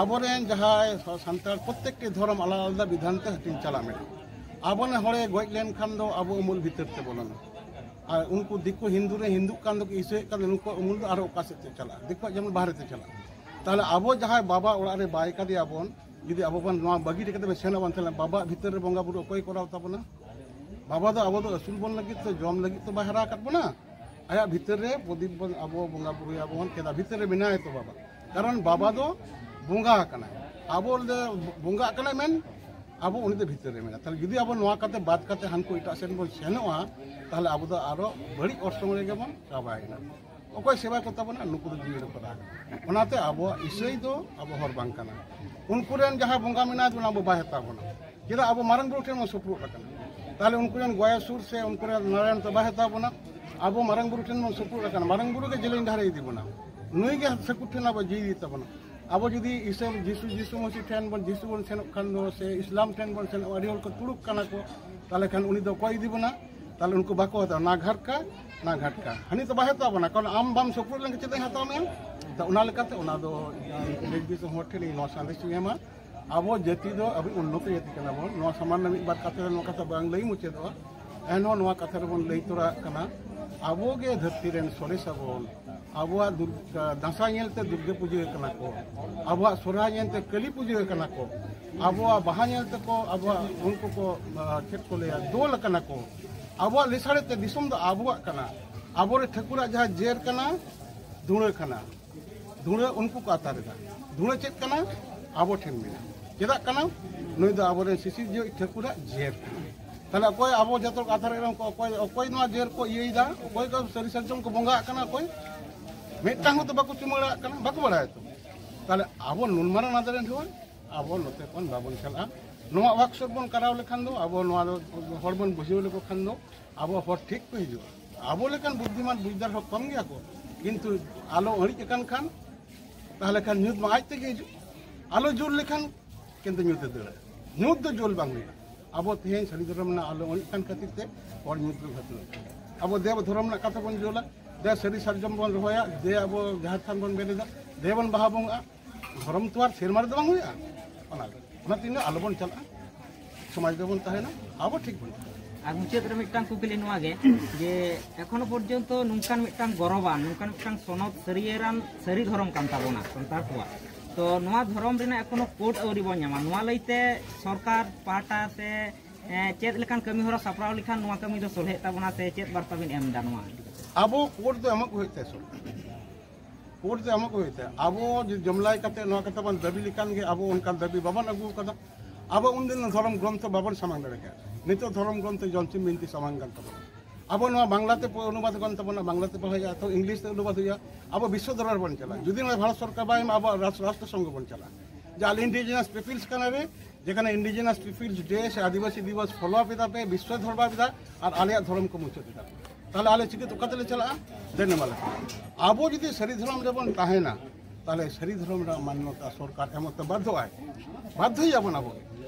ᱟᱵᱚᱨᱮᱱ ᱡᱟᱦᱟᱸᱭ ᱥᱟᱱᱛᱟᱲ ᱯᱨᱚᱛᱮᱠᱴᱤ ᱫᱷᱚᱨᱚᱢ ᱟᱞᱟᱫᱟ ᱟᱞᱟᱫᱟ ᱵᱤᱫᱷᱟᱱ ᱛᱮ ᱦᱟᱹᱴᱤᱧ ᱪᱟᱞᱟᱜ ᱢᱮᱱᱟᱜᱼᱟ᱾ ᱟᱵᱚᱨᱮᱱ ᱦᱚᱲᱮ ᱜᱚᱡ ᱞᱮᱱᱠᱷᱟᱱ ᱫᱚ ᱟᱵᱚ ᱩᱢᱩᱞ ᱵᱷᱤᱛᱟᱹᱨ ᱛᱮ ᱵᱚᱞᱚᱱᱟ᱾ ᱟᱨ ᱩᱱᱠᱩ ᱫᱤᱠᱩ ᱦᱤᱱᱫᱩ ᱨᱮ ᱦᱤᱱᱫᱩᱜ ᱠᱟᱱ ᱫᱚᱠᱚ ᱤᱥᱟᱹᱭᱮᱫ ᱠᱟᱱ ᱫᱚ ᱱᱩᱠᱩᱣᱟᱜ ᱩᱢᱩᱞ ᱫᱚ ᱟᱨᱚ ᱚᱠᱟ ᱥᱮᱫ ᱛᱮ ᱪᱟᱞᱟᱜᱼᱟ? ᱫᱤᱠᱩᱣᱟᱜ ᱡᱮᱢᱚᱱ ᱵᱟᱦᱨᱮ ᱛᱮ ᱪᱟᱞᱟᱜᱼᱟ᱾ ᱛᱟᱦᱚᱞᱮ ᱟᱵᱚ ᱡᱟᱦᱟᱸᱭ ᱵᱟᱵᱟ ᱚᱲᱟᱜ ᱨᱮ ᱵᱟᱭ ᱠᱟᱫᱮᱭᱟ ᱵᱚᱱ, ᱡᱩᱫᱤ ᱟᱵᱚ ᱵᱚᱱ ᱱᱚᱣᱟ ᱵᱟᱹᱜᱤ ᱠᱟᱛᱮ ᱵᱚᱱ ᱥᱮᱱᱚᱜ ᱵᱚᱱ, ᱛᱟᱦᱚᱞᱮ ᱵᱟᱵᱟᱣᱟᱜ ᱵᱷᱤᱛᱟᱹᱨ ᱨᱮ ᱵᱚᱸᱜᱟ ᱵᱩᱨᱩ ᱚᱠᱚᱭ ᱠᱚᱨᱟᱣ ᱛᱟᱵᱚᱱᱟ? ᱵᱟᱵᱟ ᱫᱚ ᱟᱵᱚ ᱫᱚ ᱟᱹᱥᱩᱞ ᱵᱚᱱ ᱞᱟᱹᱜᱤᱫ ᱛᱮ, ᱡᱚᱢ ᱞᱟᱹᱜᱤᱫ ᱛᱚ ᱵᱟᱭ ᱦᱟᱨᱟ ᱟᱠᱟᱫ ᱵᱚᱱᱟ᱾ ᱟᱭᱟᱜ ᱵᱷᱤᱛᱟᱹᱨ ᱨᱮ ᱯᱨᱚᱫᱤᱯ ᱵᱚᱱ ᱟᱵᱚ ᱵᱚᱸᱜᱟ ᱵᱩᱨᱩᱭᱟᱵᱚᱱ, ᱪᱮᱫᱟᱜ ᱵᱷᱤᱛᱟᱹᱨ ᱨᱮ ᱢᱮᱱᱟᱭᱟ ᱛᱚ ᱵᱟᱵᱟ᱾ ᱠᱟᱨᱚᱱ ᱵᱟᱵᱟ ᱫᱚ ᱵᱚᱸᱜᱟ ᱟᱠᱟᱱᱟᱭ, ᱟᱵᱚ ᱫᱚ ᱵᱚᱸᱜᱟ ᱟᱠᱟᱱᱟᱭ ᱢᱮᱱ, ᱟᱵᱚ ᱩᱱᱤ ᱫᱚ ᱵᱷᱤᱛᱟᱹᱨ ᱨᱮ ᱢᱮᱱᱟᱭᱟ᱾ ᱛᱟᱦᱚᱞᱮ ᱡᱩᱫᱤ ᱟᱵᱚ ᱱᱚᱣᱟ ᱠᱟᱛᱮ ᱵᱟᱫ ᱠᱟᱛᱮ ᱦᱟᱱᱠᱩ ᱮᱴᱟᱜ ᱥᱮᱱ ᱵᱚᱱ ᱥᱮᱱᱚᱜᱼᱟ, ᱛᱟᱦᱚᱞᱮ ᱟᱵᱚ ᱫᱚ ᱟᱨᱚ ᱵᱟᱹᱲᱤᱡ ᱚᱨᱥᱚᱝ ᱨᱮᱜᱮ ᱵᱚᱱ ᱪᱟᱵᱟᱭᱮᱱᱟ᱾ ᱚᱠᱚᱭ ᱥᱮᱵᱟ ᱠᱚ ᱛᱟᱵᱚᱱᱟ? ᱱᱩᱠᱩ ᱫᱚ ᱡᱤᱣᱤ ᱨᱮᱠᱚ ᱨᱟᱜᱟ᱾ ᱚᱱᱟᱛᱮ ᱟᱵᱚᱣᱟᱜ ᱤᱥᱟᱹᱭ ᱫᱚ ᱟᱵᱚ ᱦᱚᱲ ᱵᱟᱝ ᱠᱟᱱᱟ᱾ ᱩᱱᱠᱩ ᱨᱮᱱ ᱡᱟᱦᱟᱸᱭ ᱵᱚᱸᱜᱟ ᱢᱮᱱᱟᱭ ᱛᱟᱵᱚᱱᱟ, ᱟᱵᱚ ᱵᱟᱭ ᱦᱟᱛᱟᱣ ᱵᱚᱱᱟ᱾ ᱪᱮᱫᱟᱜ? ᱟᱵᱚ ᱢᱟᱨᱟᱝ ᱵᱩᱨᱩ ᱴᱷᱮᱱ ᱵᱚᱱ ᱥᱩᱯᱨᱩᱫ ᱟᱠᱟᱱᱟ᱾ ᱛᱟᱦᱞᱮ ᱩᱱᱠᱩ ᱨᱮᱱ ᱜᱚᱭᱟᱥᱩᱨ ᱥᱮ ᱩᱱᱠᱩ ᱨᱮᱱ ᱱᱟᱨᱟᱭᱚᱱ ᱛᱚ ᱵᱟᱭ ᱦᱟᱛᱟᱣ ᱵᱚᱱᱟ᱾ ᱟᱵᱚ ᱢᱟᱨᱟᱝ ᱵᱩᱨᱩ ᱴᱷᱮᱱ ᱵᱚᱱ ᱥᱩᱯᱨᱩᱫ ᱟᱠᱟᱱᱟ, ᱢᱟᱨᱟᱝ ᱵᱩᱨᱩ ᱜᱮ ᱡᱮᱞᱮᱧ ᱰᱟᱦᱟᱨᱮ ᱤᱫᱤ ᱵᱚᱱᱟ, ᱱᱩᱭ ᱜᱮ ᱥᱟᱹᱠᱩᱴ ᱴᱷᱮᱱ ᱟᱵᱚ ᱡᱤᱣᱤ ᱤᱫᱤ ᱛᱟᱵᱚᱱᱟ᱾ ᱟᱵᱚ ᱡᱩᱫᱤ ᱤᱥᱟᱹ ᱡᱤᱥᱩ ᱡᱤᱥᱩ ᱢᱟᱹᱥᱤ ᱴᱷᱮᱱ ᱵᱚᱱ ᱡᱤᱥᱩ ᱵᱚᱱ ᱥᱮᱱᱚᱜ ᱠᱷᱟᱱ ᱫᱚ ᱥᱮ ᱤᱥᱞᱟᱢ ᱴᱷᱮᱱ ᱵᱚᱱ ᱥᱮᱱᱚᱜᱼᱟ, ᱟᱹᱰᱤ ᱦᱚᱲ ᱠᱚ ᱛᱩᱲᱩᱠ ᱠᱟᱱᱟ ᱠᱚ, ᱛᱟᱦᱞᱮ ᱠᱷᱟᱱ ᱩᱱᱤ ᱫᱚ ᱚᱠᱚᱭ ᱤᱫᱤ ᱵᱚᱱᱟ? ᱛᱟᱦᱞᱮ ᱩᱱᱠᱩ ᱵᱟᱠᱚ ᱦᱟᱛᱟᱣᱟ, ᱱᱟ ᱜᱷᱟᱴᱠᱟ ᱱᱟ ᱜᱷᱟᱴᱠᱟ, ᱦᱟᱹᱱᱤ ᱫᱚ ᱵᱟᱭ ᱦᱟᱛᱟᱣ ᱵᱚᱱᱟ, ᱠᱟᱨᱚᱱ ᱟᱢ ᱵᱟᱢ ᱥᱩᱯᱨᱩᱫ ᱞᱮᱱᱠᱷᱟᱱ ᱪᱮᱫ ᱮ ᱦᱟᱛᱟᱣ ᱢᱮᱭᱟ? ᱛᱚ ᱚᱱᱟ ᱞᱮᱠᱟᱛᱮ ᱚᱱᱟ ᱫᱚ ᱤᱧ ᱫᱮᱥ ᱫᱤᱥᱚᱢ ᱦᱚᱲ ᱴᱷᱮᱱ ᱤᱧ ᱱᱚᱣᱟ ᱥᱟᱸᱫᱮᱥ ᱤᱧ ᱮᱢᱟ, ᱟᱵᱚ ᱡᱟᱹᱛᱤ ᱫᱚ ᱟᱵᱚ ᱩᱱᱱᱚᱛᱚ ᱡᱟᱹᱛᱤ ᱠᱟᱱᱟ ᱵᱚᱱ᱾ ᱱᱚᱣᱟ ᱥᱟᱢᱟᱱᱱᱚ ᱢᱤᱫ ᱵᱟᱨ ᱠᱟᱛᱷᱟ ᱫᱚ ᱱᱚᱣᱟ ᱠᱟᱛᱷᱟ ᱵᱟᱝ ᱞᱟᱹᱭ ᱢᱩᱪᱟᱹᱫᱚᱜᱼᱟ, ᱮᱱᱦᱚᱸ ᱱᱚᱣᱟ ᱠᱟᱛᱷᱟ ᱨᱮᱵᱚᱱ ᱞᱟᱹᱭ ᱛᱚᱨᱟᱜ ᱠᱟᱱᱟ, ᱟᱵᱚ ᱜᱮ ᱫᱷᱟᱹᱨᱛᱤ ᱨᱮᱱ ᱥᱚᱨᱮᱥ ᱟᱵᱚᱱ᱾ ᱟᱵᱚᱣᱟᱜ ᱫᱩᱨ-, ᱫᱟᱸᱥᱟᱭ ᱧᱮᱞᱛᱮ ᱫᱩᱨᱜᱟᱹ ᱯᱩᱡᱟᱹ ᱠᱟᱱᱟ ᱠᱚ, ᱟᱵᱚᱣᱟᱜ ᱥᱚᱨᱦᱟᱭ ᱧᱮᱞᱛᱮ ᱠᱟᱹᱞᱤ ᱯᱩᱡᱟᱹ ᱠᱟᱱᱟ ᱠᱚ, ᱟᱵᱚᱣᱟᱜ ᱵᱟᱦᱟ ᱧᱮᱞ ᱛᱮᱠᱚ ᱟᱵᱚᱣᱟᱜ ᱩᱱᱠᱩ ᱠᱚ, ᱟ, ᱪᱮᱫ ᱠᱚ ᱞᱟᱹᱭᱟ, ᱫᱳᱞ ᱠᱟᱱᱟ ᱠᱚ᱾ ᱟᱵᱚᱣᱟᱜ ᱞᱮᱥᱟᱲ ᱛᱮ ᱫᱤᱥᱚᱢ ᱫᱚ ᱟᱵᱚᱣᱟᱜ ᱠᱟᱱᱟ᱾ ᱟᱵᱚᱨᱮᱱ ᱴᱷᱟᱹᱠᱩᱨᱟᱜ ᱡᱟᱦᱟᱸ ᱡᱮᱨ ᱠᱟᱱᱟ, ᱫᱷᱩᱬᱟᱹ ᱠᱟᱱᱟ, ᱫᱷᱩᱬᱟᱹ ᱩᱱᱠᱩ ᱠᱚ ᱟᱛᱟᱨ ᱮᱫᱟ᱾ ᱫᱷᱩᱬᱟᱹ ᱪᱮᱫ ᱠᱟᱱᱟ? ᱟᱵᱚ ᱴᱷᱮᱱ ᱢᱮᱱᱟᱜᱼᱟ᱾ ᱪᱮᱫᱟᱜ ᱠᱟᱱᱟ? ᱱᱩᱭ ᱫᱚ ᱟᱵᱚᱨᱮᱱ ᱥᱤᱥᱤᱨᱡᱟᱹᱣᱤᱡ ᱴᱷᱟᱹᱠᱩᱨᱟᱜ ᱡᱮᱨ ᱠᱟᱱᱟ᱾ ᱛᱟᱦᱞᱮ ᱚᱠᱚᱭ ᱟᱵᱚ ᱡᱚᱛᱚ ᱠᱚ ᱟᱛᱟᱨ ᱮᱫᱟ, ᱩᱱᱠᱩ ᱚᱠᱚᱭ, ᱚᱠᱚᱭ ᱱᱚᱣᱟ ᱡᱮᱨ ᱠᱚ ᱤᱭᱟᱹᱭᱮᱫᱟ? ᱚᱠᱚᱭ ᱠᱚ ᱥᱟᱹᱨᱤ ᱥᱟᱨᱡᱚᱢ ᱠᱚ ᱵᱚᱸᱜᱟᱜ ᱠᱟᱱᱟ? ᱚᱠᱚᱭ? ᱢᱤᱫᱴᱟᱝ ᱦᱚᱸᱛᱚ ᱵᱟᱠᱚ ᱪᱩᱢᱟᱹᱲᱟᱜ ᱠᱟᱱᱟ, ᱵᱟᱠᱚ ᱵᱟᱲᱟᱭᱟ ᱛᱚ᱾ ᱛᱟᱦᱞᱮ ᱟᱵᱚ ᱱᱩᱱ ᱢᱟᱨᱟᱝ ᱟᱫᱟᱨ ᱨᱮᱱ ᱦᱚᱲ, ᱟᱵᱚ ᱱᱚᱛᱮ ᱠᱷᱚᱱ ᱵᱟᱵᱚᱱ ᱪᱟᱞᱟᱜᱼᱟ᱾ ᱱᱚᱣᱟ ᱣᱟᱨᱠᱥᱚᱯ ᱵᱚᱱ ᱠᱚᱨᱟᱣ ᱞᱮᱠᱷᱟᱱ ᱫᱚ ᱟᱵᱚ ᱱᱚᱣᱟ ᱫᱚ ᱦᱚᱲ ᱵᱚᱱ ᱵᱩᱡᱷᱟᱹᱣ ᱞᱮᱠᱚ ᱠᱷᱟᱱ ᱫᱚ ᱟᱵᱚ ᱦᱚᱲ ᱴᱷᱤᱠ ᱠᱚ ᱦᱤᱡᱩᱜᱼᱟ᱾ ᱟᱵᱚ ᱞᱮᱠᱟᱱ ᱵᱩᱫᱽᱫᱷᱤᱢᱟᱱ ᱵᱩᱡᱽᱫᱟᱨ ᱦᱚᱲ ᱠᱚᱢ ᱜᱮᱭᱟ ᱠᱚ, ᱠᱤᱱᱛᱩ ᱟᱞᱚ ᱟᱹᱲᱤᱡ ᱟᱠᱟᱱ ᱠᱷᱟᱱ, ᱛᱟᱦᱞᱮ ᱠᱷᱟᱱ ᱧᱩᱛ ᱢᱟ ᱟᱡ ᱛᱮᱜᱮ ᱦᱤᱡᱩᱜ᱾ ᱟᱞᱚ ᱡᱳᱨ ᱞᱮᱠᱷᱟᱱ ᱠᱤᱱᱛᱩ ᱧᱩᱛ ᱮ ᱫᱟᱹᱲᱟ᱾ ᱧᱩᱛ ᱫᱚ ᱡᱳᱨ ᱵᱟᱝ ᱦᱩᱭᱩᱜᱼᱟ᱾ ᱟᱵᱚ ᱛᱮᱦᱮᱧ ᱥᱟᱹᱨᱤ ᱫᱷᱚᱨᱚᱢ ᱨᱮᱱᱟᱜ ᱟᱞᱚ ᱟᱹᱲᱤᱡ ᱠᱟᱱ ᱠᱷᱟᱹᱛᱤᱨ ᱛᱮ ᱦᱚᱲ ᱧᱩᱛ ᱨᱮ ᱵᱷᱟᱹᱛᱩᱨ᱾ ᱟᱵᱚ ᱫᱮᱣ ᱫᱷᱚᱨᱚᱢ ᱨᱮᱱᱟᱜ ᱠᱟᱛᱷᱟ ᱵᱚᱱ ᱡᱳᱨᱟ, ᱫᱮ ᱥᱟᱹᱨᱤ ᱥᱟᱨᱡᱚᱢ ᱵᱚᱱ ᱨᱚᱦᱚᱭᱟ, ᱫᱮ ᱟᱵᱚ ᱡᱟᱦᱮᱨ ᱛᱷᱟᱱ ᱵᱚᱱ ᱵᱮᱨᱮᱫᱟ, ᱫᱮ ᱵᱚᱱ ᱵᱟᱦᱟ ᱵᱚᱸᱜᱟᱜᱼᱟ᱾ ᱫᱷᱚᱨᱚᱢ ᱛᱚ ᱟᱨ ᱥᱮᱨᱢᱟ ᱨᱮᱫᱚ ᱵᱟᱝ ᱦᱩᱭᱩᱜᱼᱟ᱾ ᱚᱱᱟ, ᱚᱱᱟ ᱛᱤᱱᱟᱹᱜ ᱟᱞᱚᱵᱚᱱ ᱪᱟᱞᱟᱜᱼᱟ, ᱥᱚᱢᱟᱡᱽ ᱨᱮᱵᱚᱱ ᱛᱟᱦᱮᱱᱟ, ᱟᱵᱚ ᱴᱷᱤᱠ ᱵᱚᱱ ᱛᱟᱦᱮᱱᱟ᱾ ᱟᱨ ᱢᱩᱪᱟᱹᱫ ᱨᱮ ᱢᱤᱫᱴᱟᱝ ᱠᱩᱠᱞᱤ ᱱᱚᱣᱟ ᱜᱮ, ᱡᱮ ᱮᱠᱷᱚᱱᱳ ᱯᱚᱨᱡᱚᱱᱛᱚ ᱱᱚᱝᱠᱟᱱ ᱢᱤᱫᱴᱟᱝ ᱜᱚᱨᱚᱵᱟᱱ, ᱱᱚᱝᱠᱟᱱ ᱢᱤᱫᱴᱟᱝ ᱥᱚᱱᱚᱛ ᱥᱟᱹᱨᱤᱭᱟᱹᱨᱟᱱ ᱥᱟᱹᱨᱤ ᱫᱷᱚᱨᱚᱢ ᱠᱟᱱ ᱛᱟᱵᱚᱱᱟ ᱥᱟᱱᱛᱟᱲ ᱠᱚᱣᱟᱜ, ᱛᱚ ᱱᱚᱣᱟ ᱫᱷᱚᱨᱚᱢ ᱨᱮᱱᱟᱜ ᱮᱠᱷᱚᱱᱳ ᱠᱳᱰ ᱟᱹᱣᱨᱤ ᱵᱚᱱ ᱧᱟᱢᱟ᱾ ᱱᱚᱣᱟ ᱞᱟᱹᱭᱛᱮ ᱥᱚᱨᱠᱟᱨ ᱯᱟᱦᱴᱟ ᱥᱮ, ᱮᱸ, ᱪᱮᱫ ᱞᱮᱠᱟᱱ ᱠᱟᱹᱢᱤ ᱦᱚᱨᱟ ᱥᱟᱯᱲᱟᱣ ᱞᱮᱠᱷᱟᱱ ᱱᱚᱣᱟ ᱠᱟᱹᱢᱤ ᱫᱚ ᱥᱚᱞᱦᱮᱜ ᱛᱟᱵᱚᱱᱟ ᱥᱮ ᱪᱮᱫ ᱵᱟᱨᱛᱟ ᱵᱤᱱ ᱮᱢ ᱮᱫᱟ ᱱᱚᱣᱟ ᱤᱫᱤ ᱠᱟᱛᱮ? ᱟᱵᱚ ᱠᱳᱰ ᱫᱚ ᱮᱢᱚᱜ ᱜᱮ ᱦᱩᱭᱩᱜ ᱛᱟᱭᱟ ᱥᱚᱨᱠᱟᱨ᱾ ᱠᱳᱰ ᱫᱚ ᱮᱢᱚᱜ ᱜᱮ ᱦᱩᱭᱩᱜ ᱛᱟᱭᱟ᱾ ᱟᱵᱚ ᱡᱩᱫᱤ ᱡᱚᱢᱞᱟᱭ ᱠᱟᱛᱮ ᱱᱚᱣᱟ ᱠᱟᱛᱷᱟ ᱵᱚᱱ ᱫᱟᱹᱵᱤ ᱞᱮᱠᱷᱟᱱ ᱜᱮ ᱟᱵᱚ ᱚᱱᱠᱟᱱ ᱫᱟᱹᱵᱤ ᱵᱟᱵᱚᱱ ᱟᱹᱜᱩ ᱟᱠᱟᱫᱟ᱾ ᱟᱵᱚ ᱩᱱᱫᱤᱱ ᱫᱷᱚᱨᱚᱢ ᱜᱨᱚᱱᱛᱷᱚ ᱵᱟᱵᱚᱱ ᱥᱟᱢᱟᱝ ᱫᱟᱲᱮ ᱠᱮᱭᱟ᱾ ᱱᱤᱛᱚᱜ ᱫᱷᱚᱨᱚᱢ ᱜᱨᱚᱱᱛᱷᱚ ᱡᱚᱱᱥᱤ ᱵᱤᱱᱛᱤ ᱥᱟᱢᱟᱝ ᱠᱟᱱ ᱛᱟᱵᱚᱱᱟ᱾ ᱟᱵᱚ ᱱᱚᱣᱟ ᱵᱟᱝᱞᱟᱛᱮ ᱯᱚ-, ᱚᱱᱩᱵᱟᱫ ᱟᱠᱟᱱ ᱛᱟᱵᱚᱱᱟ, ᱵᱟᱝᱞᱟᱛᱮ ᱯᱟᱲᱦᱟᱣ ᱦᱩᱭᱩᱜᱼᱟ, ᱛᱚ ᱤᱝᱞᱤᱥ ᱛᱮ ᱚᱱᱩᱵᱟᱫ ᱦᱩᱭᱩᱜᱼᱟ᱾ ᱟᱵᱚ ᱵᱤᱥᱥᱚ ᱫᱚᱨᱵᱟᱨ ᱵᱚᱱ ᱪᱟᱞᱟᱜᱼᱟ᱾ ᱡᱩᱫᱤ ᱱᱚᱣᱟ ᱵᱷᱟᱨᱚᱛ ᱥᱚᱨᱠᱟᱨ ᱵᱟᱭ ᱮᱢᱟ, ᱟᱵᱚᱣᱟᱜ ᱨᱟᱥ-, ᱨᱟᱥᱴᱨᱚ ᱥᱚᱝᱜᱷᱚ ᱵᱚᱱ ᱪᱟᱞᱟᱜᱼᱟ᱾ ᱡᱮ ᱟᱞᱮ indigenous peoples ᱠᱟᱱᱟᱞᱮ, ᱡᱮᱠᱷᱟᱱᱮ ᱤᱱᱰᱤᱡᱤᱱᱟᱥ ᱯᱤᱯᱤᱞᱥ ᱰᱮ ᱥᱮ ᱟᱹᱫᱤᱵᱟᱹᱥᱤ ᱫᱤᱵᱚᱥ ᱯᱷᱚᱞᱳ ᱟᱯ ᱮᱫᱟ ᱯᱮ, ᱵᱤᱥᱥᱚᱭ ᱫᱷᱚᱨᱢ ᱮᱫᱟ, ᱟᱨ ᱟᱞᱮᱭᱟᱜ ᱫᱷᱚᱨᱚᱢ ᱠᱚ ᱢᱩᱪᱟᱹᱫ ᱮᱫᱟ, ᱛᱟᱦᱚᱞᱮ ᱟᱞᱮ ᱪᱤᱠᱟᱹᱛᱮ ᱚᱠᱟ ᱛᱮᱞᱮ ᱪᱟᱞᱟᱜᱼᱟ? ᱫᱮᱱ ᱮᱢᱟ ᱞᱮ ᱯᱮ᱾ ᱟᱵᱚ ᱡᱩᱫᱤ ᱥᱟᱹᱨᱤ ᱫᱷᱚᱨᱚᱢ ᱨᱮᱵᱚᱱ ᱛᱟᱦᱮᱱᱟ, ᱛᱟᱦᱚᱞᱮ ᱥᱟᱹᱨᱤ ᱫᱷᱚᱨᱚᱢ ᱨᱮᱱᱟᱜ ᱢᱟᱱᱱᱚᱛᱟ ᱥᱚᱨᱠᱟᱨ ᱮᱢᱚᱜ ᱛᱮ ᱵᱟᱫᱽᱫᱷᱚᱜᱼᱟᱭ, ᱵᱟᱫᱽᱫᱷᱚᱭᱟᱵᱚᱱ ᱟᱵᱚ ᱜᱮ᱾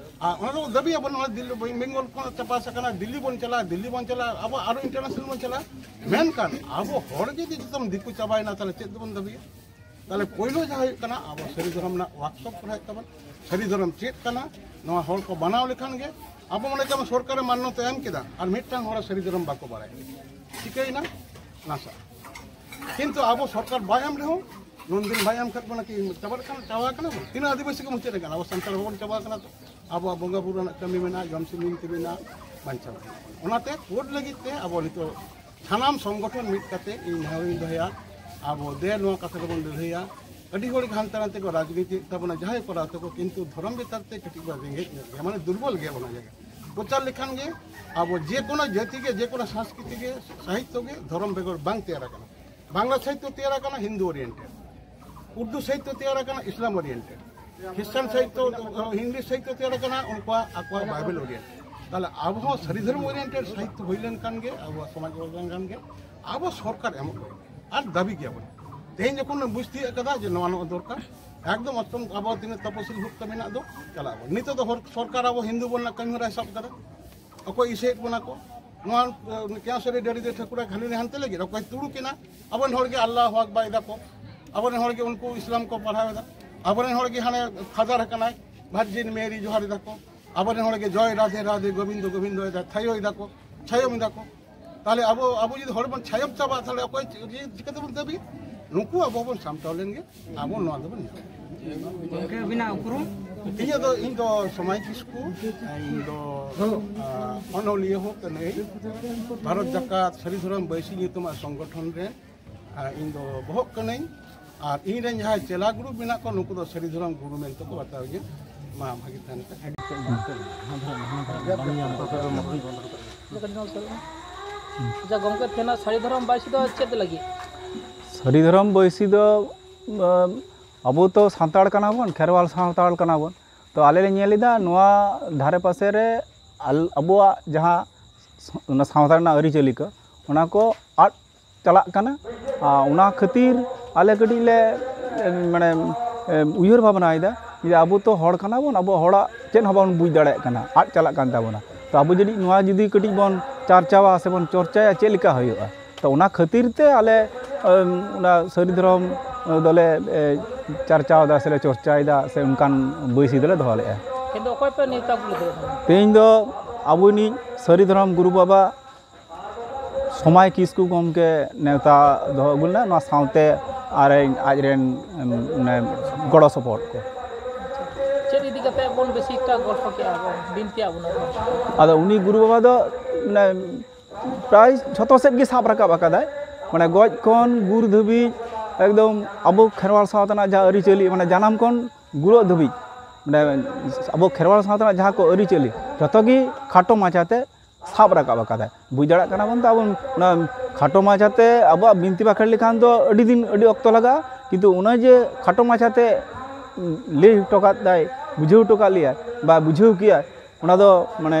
ᱟᱨ ᱚᱱᱟ ᱫᱚ ᱫᱟᱹᱵᱤᱭᱟᱵᱚᱱ, ᱱᱚᱣᱟ ᱫᱤᱞᱞᱤ, ᱵᱮᱝᱜᱚᱞ ᱠᱷᱚᱱ ᱪᱟᱯᱟᱥ ᱟᱠᱟᱱᱟ, ᱫᱤᱞᱞᱤ ᱵᱚᱱ ᱪᱟᱞᱟᱜᱼᱟ, ᱫᱤᱞᱞᱤ ᱵᱚᱱ ᱪᱟᱞᱟᱜᱼᱟ, ᱟᱵᱚ ᱟᱨᱚ ᱤᱱᱴᱟᱨᱱᱮᱥᱱᱟᱞ ᱵᱚᱱ ᱪᱟᱞᱟᱜᱼᱟ᱾ ᱢᱮᱱᱠᱷᱟᱱ ᱟᱵᱚ ᱦᱚᱲ ᱜᱮ ᱡᱩᱫᱤ ᱡᱚᱛᱚᱢ ᱫᱤᱠᱩ ᱪᱟᱵᱟᱭᱮᱱᱟ, ᱛᱟᱦᱚᱞᱮ ᱪᱮᱫ ᱫᱚᱵᱚᱱ ᱫᱟᱹᱵᱤᱭᱟ? ᱛᱟᱦᱚᱞᱮ ᱯᱳᱭᱞᱳ ᱡᱟᱦᱟᱸ ᱦᱩᱭᱩᱜ ᱠᱟᱱᱟ, ᱟᱵᱚ ᱥᱟᱹᱨᱤ ᱫᱷᱚᱨᱚᱢ ᱨᱮᱱᱟᱜ ᱣᱟᱨᱠᱥᱚᱯ ᱠᱚᱨᱟᱣ ᱦᱩᱭᱩᱜ ᱛᱟᱵᱚᱱ᱾ ᱥᱟᱹᱨᱤ ᱫᱷᱚᱨᱚᱢ ᱪᱮᱫ ᱠᱟᱱᱟ, ᱱᱚᱣᱟ ᱦᱚᱲ ᱠᱚ ᱢᱟᱱᱟᱣ ᱞᱮᱠᱷᱟᱱ ᱜᱮ, ᱟᱵᱚ ᱢᱚᱱᱮ ᱠᱟᱜ ᱢᱮ ᱥᱚᱨᱠᱟᱨᱮ ᱢᱟᱱᱱᱚᱛᱟ ᱮᱢ ᱠᱮᱫᱟ, ᱟᱨ ᱢᱤᱫᱴᱟᱝ ᱦᱚᱲ ᱥᱟᱹᱨᱤ ᱫᱷᱚᱨᱚᱢ ᱵᱟᱠᱚ ᱵᱟᱲᱟᱭᱟ, ᱪᱤᱠᱟᱹᱭᱮᱱᱟ? ᱱᱟᱥᱟ᱾ ᱠᱤᱱᱛᱩ ᱟᱵᱚ ᱥᱚᱨᱠᱟᱨ ᱵᱟᱭ ᱮᱢ ᱨᱮᱦᱚᱸ, ᱱᱩᱱᱫᱤᱱ ᱵᱟᱭ ᱮᱢ ᱠᱷᱟᱱ ᱵᱚᱱᱟ ᱠᱤ ᱪᱟᱵᱟ ᱞᱮᱠᱷᱟᱱ ᱪᱟᱵᱟ ᱠᱟᱱᱟ ᱵᱚᱱ? ᱛᱤᱱᱟᱹᱜ ᱟᱹᱫᱤᱵᱟᱹᱥᱤ ᱠᱚ ᱢᱩᱪᱟᱹᱫ ᱟᱠᱟᱱᱟ? ᱟᱵᱚ ᱥᱟᱱᱛᱟᱲ ᱦᱚᱯᱚᱱ ᱪᱟᱵᱟ ᱠᱟᱱᱟ ᱛᱚ᱾ ᱟᱵᱚᱣᱟᱜ ᱵᱚᱸᱜᱟ ᱵᱩᱨᱩ ᱨᱮᱱᱟᱜ ᱠᱟᱹᱢᱤ ᱢᱮᱱᱟᱜᱼᱟ, ᱡᱚᱢ ᱥᱩᱱᱩᱢ ᱛᱮ ᱢᱮᱱᱟᱜᱼᱟ, ᱵᱟᱧᱪᱟᱣ ᱠᱟᱱᱟ᱾ ᱚᱱᱟᱛᱮ ᱠᱳᱰ ᱞᱟᱹᱜᱤᱫ ᱛᱮ ᱟᱵᱚ ᱱᱤᱛᱚᱜ ᱥᱟᱱᱟᱢ ᱥᱚᱝᱜᱚᱴᱷᱚᱱ ᱢᱤᱫ ᱠᱟᱛᱮ ᱤᱧ ᱱᱮᱦᱚᱨᱤᱧ ᱫᱚᱦᱚᱭᱟ, ᱟᱵᱚ ᱫᱮ ᱱᱚᱣᱟ ᱠᱟᱛᱷᱟ ᱨᱮᱵᱚᱱ ᱞᱟᱹᱲᱦᱟᱹᱭᱟ᱾ ᱟᱹᱰᱤ ᱦᱚᱲ ᱜᱮ ᱦᱟᱱᱛᱮ ᱱᱟᱛᱮ ᱠᱚ ᱨᱟᱡᱽᱱᱤᱛᱤᱭᱮᱫ ᱛᱟᱵᱚᱱᱟ, ᱡᱟᱦᱟᱸᱭ ᱠᱚᱨᱟᱣ ᱛᱟᱠᱚ, ᱠᱤᱱᱛᱩ ᱫᱷᱚᱨᱚᱢ ᱵᱮᱯᱟᱨ ᱛᱮ ᱠᱟᱹᱴᱤᱡ ᱵᱚᱱ ᱨᱮᱸᱜᱮᱡ ᱧᱚᱜ ᱜᱮᱭᱟ, ᱢᱟᱱᱮ ᱫᱩᱨᱵᱚᱞ ᱜᱮᱭᱟ ᱚᱱᱟ ᱡᱟᱭᱜᱟ᱾ ᱯᱨᱚᱪᱟᱨ ᱞᱮᱠᱷᱟᱱ ᱜᱮ ᱟᱵᱚ ᱡᱮ ᱠᱳᱱᱳ ᱡᱟᱹᱛᱤ ᱜᱮ, ᱡᱮ ᱠᱳᱱᱳ ᱥᱚᱝᱥᱠᱨᱤᱛᱤ ᱜᱮ, ᱥᱟᱦᱤᱛᱛᱚ ᱜᱮ ᱫᱷᱚᱨᱚᱢ ᱵᱮᱜᱚᱨ ᱵᱟᱝ ᱛᱮᱭᱟᱨ ᱟᱠᱟᱱᱟ᱾ ᱵᱟᱝᱞᱟ ᱥᱟᱦᱤᱛᱛᱚ ᱛᱮᱭᱟᱨ ᱟᱠᱟᱱᱟ ᱦᱤᱱᱫᱩ ᱳᱨᱤᱭᱮᱱᱴᱮᱰ, ᱩᱨᱫᱩ ᱥᱟᱦᱤᱛᱛᱚ ᱛᱮᱭᱟᱨ ᱟᱠᱟᱱᱟ ᱤᱥᱞᱟᱢ ᱳᱨᱤᱭᱮᱱᱴᱮᱰ, ᱠᱷᱨᱤᱥᱴᱟᱱ ᱥᱟᱦᱤᱛᱛᱚ, ᱤᱝᱞᱤᱥ ᱥᱟᱦᱤᱛᱛᱚ ᱛᱮᱭᱟᱨ ᱟᱠᱟᱱᱟ ᱩᱱᱠᱩᱣᱟᱜ, ᱟᱠᱚᱣᱟᱜ ᱵᱟᱭᱵᱮᱞ ᱳᱨᱤᱭᱮᱱᱴᱮᱰ᱾ ᱛᱟᱦᱚᱞᱮ ᱟᱵᱚ ᱦᱚᱸ ᱥᱟᱹᱨᱤ ᱫᱷᱚᱨᱚᱢ ᱳᱨᱤᱭᱮᱱᱴᱮᱰ ᱥᱟᱦᱤᱛᱛᱚ ᱦᱩᱭ ᱞᱮᱱᱠᱷᱟᱱ ᱜᱮ, ᱟᱵᱚᱣᱟᱜ ᱥᱚᱢᱟᱡᱽ ᱵᱚᱫᱚᱞ ᱞᱮᱱᱠᱷᱟᱱ ᱜᱮ ᱟᱵᱚ ᱥᱚᱨᱠᱟᱨ ᱮᱢᱚᱜ ᱦᱩᱭᱩᱜᱼᱟ᱾ ᱟᱨ ᱫᱟᱹᱵᱤ ᱜᱮᱭᱟᱵᱚᱱ᱾ ᱛᱮᱦᱮᱧ ᱡᱚᱠᱷᱚᱱ ᱵᱚᱱ ᱵᱩᱡᱽ ᱛᱤᱭᱳᱜ ᱠᱟᱫᱟ ᱡᱮ ᱱᱚᱣᱟ ᱱᱚᱣᱟ ᱫᱚᱨᱠᱟᱨ, ᱮᱠᱫᱚᱢ ᱚᱥᱴᱚᱢ ᱟᱵᱚ ᱛᱤᱱᱟᱹᱜ ᱛᱚᱯᱚᱥᱤᱞ ᱵᱷᱩᱠᱛᱚ ᱢᱮᱱᱟᱜ ᱫᱚ, ᱪᱟᱞᱟᱜ ᱟᱵᱚᱱ᱾ ᱱᱤᱛᱚᱜ ᱫᱚ ᱦᱚᱨ-, ᱥᱚᱨᱠᱟᱨ ᱟᱵᱚ ᱦᱤᱱᱫᱩ ᱵᱚᱱ ᱨᱮᱱᱟᱜ ᱠᱟᱹᱢᱤ ᱦᱚᱨᱟᱭ ᱥᱟᱵ ᱠᱟᱫᱟ᱾ ᱚᱠᱚᱭ ᱤᱥᱟᱹᱭᱮᱫ ᱵᱚᱱᱟ ᱠᱚ? ᱱᱚᱣᱟ, ᱮ, ᱠᱮᱸᱣᱥᱟᱹᱨᱤ ᱰᱟᱹᱰᱤ ᱫᱚ ᱴᱷᱟᱹᱠᱩᱨᱟ ᱠᱷᱟᱹᱞᱤ ᱦᱟᱱᱛᱮ ᱞᱟᱹᱜᱤᱫ, ᱚᱠᱚᱭ ᱛᱩᱲᱩᱠ ᱮᱱᱟ? ᱟᱵᱚᱨᱮᱱ ᱦᱚᱲ ᱜᱮ ᱟᱞᱞᱟᱦᱩ ᱟᱠᱵᱟᱨ ᱮᱫᱟ ᱠᱚ, ᱟᱵᱚᱨᱮᱱ ᱦᱚᱲ ᱜᱮ ᱩᱱᱠᱩ ᱤᱥᱞᱟᱢ ᱠᱚ ᱯᱟᱲᱦᱟᱣ ᱮᱫᱟ, ᱟᱵᱚᱨᱮᱱ ᱦᱚᱲ ᱜᱮ ᱦᱟᱱᱮ ᱯᱷᱟᱫᱟᱨ ᱟᱠᱟᱱᱟᱭ, ᱵᱷᱟᱨᱡᱤᱱ ᱢᱮᱨᱤ ᱡᱚᱦᱟᱨ ᱮᱫᱟ ᱠᱚ, ᱟᱵᱚᱨᱮᱱ ᱦᱚᱲ ᱜᱮ ᱡᱚᱭ ᱨᱟᱫᱷᱮ ᱨᱟᱫᱷᱮ ᱜᱳᱵᱤᱱᱫᱚ ᱜᱳᱵᱤᱱᱫᱚ ᱮᱫᱟ, ᱛᱷᱟᱭᱚ ᱮᱫᱟ ᱠᱚ, ᱛᱟᱦᱚᱞᱮ ᱟᱵᱚ, ᱟᱵᱚ ᱡᱩᱫᱤ ᱦᱚᱲ ᱵᱚᱱ ᱪᱷᱟᱭᱚᱢ ᱪᱟᱵᱟᱜᱼᱟ, ᱛᱟᱦᱚᱞᱮ ᱚᱠᱚᱭ ᱪᱤ-, ᱪᱤᱠᱟᱹ ᱛᱮᱵᱚᱱ ᱫᱟᱹᱵᱤ? ᱱᱩᱠᱩ ᱟᱵᱚ ᱵᱚᱱ ᱥᱟᱢᱴᱟᱣ ᱞᱮᱱ ᱜᱮ ᱟᱵᱚ ᱱᱚᱣᱟ ᱫᱚᱵᱚᱱ ᱧᱟᱢᱟ᱾ ᱜᱚᱢᱠᱮ, ᱟᱹᱵᱤᱱᱟᱜ ᱩᱯᱨᱩᱢ? ᱤᱧᱟᱹᱜ ᱫᱚ, ᱤᱧ ᱫᱚ ᱥᱚᱢᱟᱡᱽ ᱠᱤᱥᱠᱩ, ᱤᱧ ᱫᱚ, ᱟ, ᱚᱱᱚᱞᱤᱭᱟᱹ ᱦᱚᱸ ᱠᱟᱹᱱᱟᱹᱧ, ᱵᱷᱟᱨᱚᱛ ᱡᱟᱠᱟᱛ ᱥᱟᱹᱨᱤ ᱫᱷᱚᱨᱚᱢ ᱵᱟᱹᱭᱥᱤ ᱧᱩᱛᱩᱢᱟᱜ ᱥᱚᱝᱜᱚᱴᱷᱚᱱ ᱨᱮ, ᱟ, ᱤᱧ ᱫᱚ ᱵᱚᱦᱚᱜ ᱠᱟᱹᱱᱟᱹᱧ᱾ ᱟᱨ ᱤᱧ ᱨᱮᱱ ᱡᱟᱦᱟᱸᱭ ᱪᱮᱞᱟ ᱜᱩᱨᱩ ᱢᱮᱱᱟᱜ ᱠᱚᱣᱟ, ᱱᱩᱠᱩ ᱫᱚ ᱥᱟᱹᱨᱤ ᱫᱷᱚᱨᱚᱢ ᱜᱩᱨᱩ ᱢᱮᱱᱛᱮ ᱠᱚ ᱵᱟᱛᱟᱣ ᱤᱧᱟ᱾ ᱢᱟ ᱵᱷᱟᱹᱜᱤ ᱛᱟᱦᱮᱱ ᱯᱮ᱾ ᱟᱪᱪᱷᱟ ᱜᱚᱢᱠᱮ, ᱛᱮᱦᱮᱧᱟᱜ ᱥᱟᱹᱨᱤ ᱫᱷᱚᱨᱚᱢ ᱵᱟᱭᱥᱤ ᱫᱚ ᱪᱮᱫ ᱞᱟᱹᱜᱤᱫ? ᱥᱟᱹᱨᱤ ᱫᱷᱚᱨᱚᱢ ᱵᱟᱹᱭᱥᱤ ᱫᱚ, ᱟᱸ, ᱟᱵᱚ ᱛᱚ ᱥᱟᱱᱛᱟᱲ ᱠᱟᱱᱟ ᱵᱚᱱ, ᱠᱷᱮᱨᱣᱟᱞ ᱥᱟᱱᱛᱟᱲ ᱠᱟᱱᱟ ᱵᱚᱱ᱾ ᱛᱚ ᱟᱞᱮ ᱞᱮ ᱧᱮᱞ ᱮᱫᱟ ᱱᱚᱣᱟ ᱫᱷᱟᱨᱮ ᱯᱟᱥᱮ ᱨᱮ ᱟᱞ- ᱟᱵᱚᱣᱟᱜ ᱡᱟᱦᱟᱸ ᱥ- ᱚᱱᱟ ᱥᱟᱶᱛᱟ ᱨᱮᱱᱟᱜ ᱟᱹᱨᱤᱪᱟᱹᱞᱤ ᱠᱚ, ᱚᱱᱟ ᱠᱚ ᱟᱫ ᱪᱟᱞᱟᱜ ᱠᱟᱱᱟ᱾ ᱟᱨ ᱚᱱᱟ ᱠᱷᱟᱹᱛᱤᱨ ᱟᱞᱮ ᱠᱟᱹᱴᱤᱡ ᱞᱮ ᱮᱢ, ᱢᱟᱱᱮ ᱮᱢ, ᱩᱭᱦᱟᱹᱨ ᱵᱷᱟᱵᱽᱱᱟᱭᱮᱫᱟ ᱡᱮ ᱟᱵᱚ ᱛᱚ ᱦᱚᱲ ᱠᱟᱱᱟ ᱵᱚᱱ, ᱟᱵᱚ ᱦᱚᱲᱟᱜ ᱪᱮᱫ ᱦᱚᱸ ᱵᱟᱵᱚᱱ ᱵᱩᱡᱽ ᱫᱟᱲᱮᱭᱟᱜ ᱠᱟᱱᱟ, ᱟᱫ ᱪᱟᱞᱟᱜ ᱠᱟᱱ ᱛᱟᱵᱚᱱᱟ᱾ ᱛᱚ ᱟᱵᱚ ᱡᱟᱹᱱᱤᱡ ᱱᱚᱣᱟ ᱡᱩᱫᱤ ᱠᱟᱹᱴᱤᱡ ᱵᱚᱱ ᱪᱟᱨᱪᱟᱣᱟ ᱥᱮ ᱵᱚᱱ ᱪᱚᱨᱪᱟᱭᱟ, ᱪᱮᱫ ᱞᱮᱠᱟ ᱦᱩᱭᱩᱜᱼᱟ? ᱛᱚ ᱚᱱᱟ ᱠᱷᱟᱹᱛᱤᱨ ᱛᱮ ᱟᱞᱮ ᱮᱢ, ᱚᱱᱟ ᱥᱟᱹᱨᱤ ᱫᱷᱚᱨᱚᱢ ᱫᱚᱞᱮ ᱮ, ᱪᱟᱨᱪᱟᱣ ᱮᱫᱟ ᱥᱮᱞᱮ ᱪᱚᱨᱪᱟᱭᱮᱫᱟ, ᱥᱮ ᱚᱱᱠᱟᱱ ᱵᱟᱹᱭᱥᱤ ᱫᱚᱞᱮ ᱫᱚᱦᱚ ᱞᱮᱫᱼᱟ᱾ ᱛᱮᱦᱮᱧ ᱫᱚ ᱚᱠᱚᱭ ᱯᱮ ᱱᱮᱣᱛᱟ ᱟᱹᱜᱩ ᱞᱮᱫᱮᱭᱟ ᱛᱟᱦᱞᱮ? ᱛᱮᱦᱮᱧ ᱫᱚ ᱟᱵᱚᱭᱤᱡ ᱥᱟᱹᱨᱤ ᱫᱷᱚᱨᱚᱢ ᱜᱩᱨᱩ ᱵᱟᱵᱟ ᱥᱚᱢᱟᱭ ᱠᱤᱥᱠᱩ ᱜᱚᱢᱠᱮ ᱱᱮᱣᱛᱟ ᱫᱚᱦᱚ ᱟᱹᱜᱩ ᱞᱮᱱᱟ, ᱱᱚᱣᱟ ᱥᱟᱶᱛᱮ ᱟᱨ ᱟᱡᱨᱮᱱ ᱮᱢ, ᱢᱟᱱᱮ ᱜᱚᱲᱚ ᱥᱚᱯᱚᱦᱚᱫ ᱠᱚ᱾ ᱪᱮᱫ ᱤᱫᱤ ᱠᱟᱛᱮ ᱵᱚᱱ ᱵᱮᱥᱤ ᱮᱠᱴᱟ ᱜᱚᱞᱯᱷᱚ ᱠᱮᱜᱼᱟ ᱵᱚᱱ, ᱵᱤᱱᱛᱤᱭᱟᱜ ᱵᱚᱱᱟ ᱵᱚᱱ? ᱟᱫᱚ ᱩᱱᱤ ᱜᱩᱨᱩ ᱵᱟᱵᱟ ᱫᱚ ᱢᱟᱱᱮ ᱯᱨᱟᱭ ᱡᱷᱚᱛᱚ ᱥᱮᱫ ᱜᱮ ᱥᱟᱵ ᱨᱟᱠᱟᱵ ᱟᱠᱟᱫᱟᱭ, ᱢᱟᱱᱮ ᱜᱚᱡ ᱠᱷᱚᱱ ᱜᱩᱨ ᱫᱷᱟᱹᱵᱤᱡ ᱮᱠᱫᱚᱢ ᱟᱵᱚ ᱠᱷᱮᱨᱣᱟᱞ ᱥᱟᱶᱛᱟ ᱨᱮᱱᱟᱜ ᱡᱟᱦᱟᱸ ᱟᱹᱨᱤᱪᱟᱹᱞᱤ, ᱢᱟᱱᱮ ᱡᱟᱱᱟᱢ ᱠᱷᱚᱱ ᱜᱩᱨᱚᱜ ᱫᱷᱟᱹᱵᱤᱡ, ᱢᱟᱱᱮ ᱟᱵᱚ ᱠᱷᱮᱨᱣᱟᱞ ᱥᱟᱶᱛᱟ ᱨᱮᱱᱟᱜ ᱡᱟᱦᱟᱸ ᱠᱚ ᱟᱹᱨᱤᱪᱟᱹᱞᱤ, ᱡᱷᱚᱛᱚ ᱜᱮ ᱠᱷᱟᱴᱚ ᱢᱟᱪᱷᱟᱛᱮ ᱥᱟᱵ ᱨᱟᱠᱟᱵ ᱟᱠᱟᱫᱟᱭ᱾ ᱵᱩᱡᱽ ᱫᱟᱲᱮᱭᱟᱜ ᱠᱟᱱᱟ ᱵᱚᱱ ᱛᱚ, ᱟᱵᱚ ᱚᱱᱟ ᱠᱷᱟᱴᱚ ᱢᱟᱪᱷᱟᱛᱮ ᱟᱵᱚᱣᱟᱜ ᱵᱤᱱᱛᱤ ᱵᱟᱠᱷᱮᱲ ᱞᱮᱠᱷᱟᱱ ᱫᱚ ᱟᱹᱰᱤ ᱫᱤᱱ, ᱟᱹᱰᱤ ᱚᱠᱛᱚ ᱞᱟᱜᱟᱜᱼᱟ, ᱠᱤᱱᱛᱩ ᱚᱱᱟ ᱡᱮ ᱠᱷᱟᱴᱚ ᱢᱟᱪᱷᱟᱛᱮ ᱞᱟᱹᱭ ᱦᱚᱴᱚ ᱠᱟᱫ ᱫᱟᱭ, ᱵᱩᱡᱷᱟᱹᱣ ᱦᱚᱴᱚ ᱠᱟᱫ ᱞᱮᱭᱟᱭ ᱵᱟ ᱵᱩᱡᱷᱟᱹᱣ ᱠᱮᱜᱼᱟᱭ, ᱚᱱᱟ ᱫᱚ ᱢᱟᱱᱮ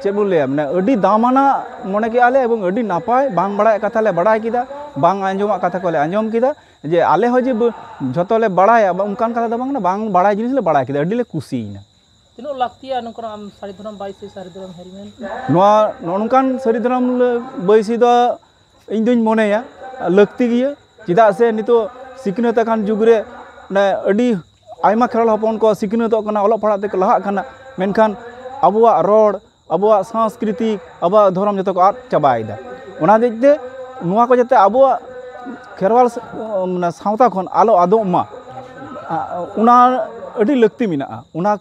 ᱪᱮᱫ ᱵᱚᱱ ᱞᱟᱹᱭᱟ, ᱢᱟᱱᱮ ᱟᱹᱰᱤ ᱫᱟᱢᱟᱱᱟᱜ ᱢᱚᱱᱮ ᱠᱮᱜᱼᱟ ᱞᱮ ᱮᱵᱚᱝ ᱟᱹᱰᱤ ᱱᱟᱯᱟᱭ, ᱵᱟᱝ ᱵᱟᱲᱟᱭᱟᱜ ᱠᱟᱛᱷᱟ ᱞᱮ ᱵᱟᱲᱟᱭ ᱠᱮᱫᱟ, ᱵᱟᱝ ᱟᱸᱡᱚᱢᱟᱜ ᱠᱟᱛᱷᱟ ᱠᱚᱞᱮ ᱟᱸᱡᱚᱢ ᱠᱮᱫᱟ᱾ ᱡᱮ ᱟᱞᱮ ᱦᱚᱸ ᱡᱮ ᱵᱟᱹ- ᱡᱷᱚᱛᱚ ᱞᱮ ᱵᱟᱲᱟᱭᱟ, ᱵᱟ- ᱚᱱᱠᱟᱱ ᱠᱟᱛᱷᱟ ᱫᱚ ᱵᱟᱝ ᱠᱟᱱᱟ, ᱵᱟᱝ ᱵᱟᱲᱟᱭ ᱡᱤᱱᱤᱥ ᱞᱮ ᱵᱟᱲᱟᱭ ᱠᱮᱫᱟ, ᱟᱹᱰᱤ ᱞᱮ ᱠᱩᱥᱤᱭᱮᱱᱟ᱾ ᱛᱤᱱᱟᱹᱜ ᱞᱟᱹᱠᱛᱤᱭᱟ ᱱᱚᱝᱠᱟᱱᱟᱜ ᱟᱢ ᱥᱟᱹᱨᱤ ᱫᱷᱚᱨᱚᱢ ᱵᱟᱹᱭᱥᱤ, ᱥᱟᱹᱨᱤ ᱫᱷᱚᱨᱚᱢ ᱦᱮᱞᱢᱮᱴ? ᱱᱚᱣᱟ ᱱᱚᱜᱼᱚ ᱱᱚᱝᱠᱟᱱ ᱥᱟᱹᱨᱤ ᱫᱷᱚᱨᱚᱢ ᱞᱟᱹ- ᱵᱟᱹᱭᱥᱤ ᱫᱚ ᱤᱧ ᱫᱩᱧ ᱢᱚᱱᱮᱭᱟ ᱞᱟᱹᱠᱛᱤ ᱜᱮᱭᱟ, ᱪᱮᱫᱟᱜ ᱥᱮ ᱱᱤᱛᱚᱜ ᱥᱤᱠᱷᱱᱟᱹᱛ ᱟᱠᱟᱱ ᱡᱩᱜᱽ ᱨᱮ ᱢᱟᱱᱮ ᱟᱹᱰᱤ ᱟᱭᱢᱟ ᱠᱷᱮᱨᱣᱟᱞ ᱦᱚᱯᱚᱱ ᱠᱚ ᱥᱤᱠᱷᱱᱟᱹᱛᱚᱜ ᱠᱟᱱᱟ, ᱚᱞᱚᱜ ᱯᱟᱲᱦᱟᱜ ᱛᱮᱠᱚ ᱞᱟᱦᱟᱜ ᱠᱟᱱᱟ, ᱢᱮᱱᱠᱷᱟᱱ ᱟᱵᱚᱣᱟᱜ ᱨᱚᱲ, ᱟᱵᱚᱣᱟᱜ ᱥᱟᱝᱥᱠᱨᱤᱛᱤᱠ, ᱟᱵᱚᱣᱟᱜ ᱫᱷᱚᱨᱚᱢ ᱡᱚᱛᱚ ᱠᱚ ᱟᱫ ᱪᱟᱵᱟᱭᱮᱫᱟ᱾ ᱚᱱᱟ ᱦᱚᱛᱮᱡ ᱛᱮ ᱱᱚᱣᱟ ᱠᱚ ᱡᱟᱛᱮ ᱟᱵᱚᱣᱟᱜ ᱠᱷᱮᱨᱣᱟᱞ ᱥ- ᱢᱟᱱᱮ ᱥᱟᱶᱛᱟ ᱠᱷᱚᱱ ᱟᱞᱚ ᱟᱫᱚᱜ ᱢᱟ, ᱟ- ᱚᱱᱟ ᱟᱹᱰᱤ ᱞᱟᱹᱠᱛᱤ ᱢᱮᱱᱟᱜᱼᱟ᱾ ᱚᱱᱟ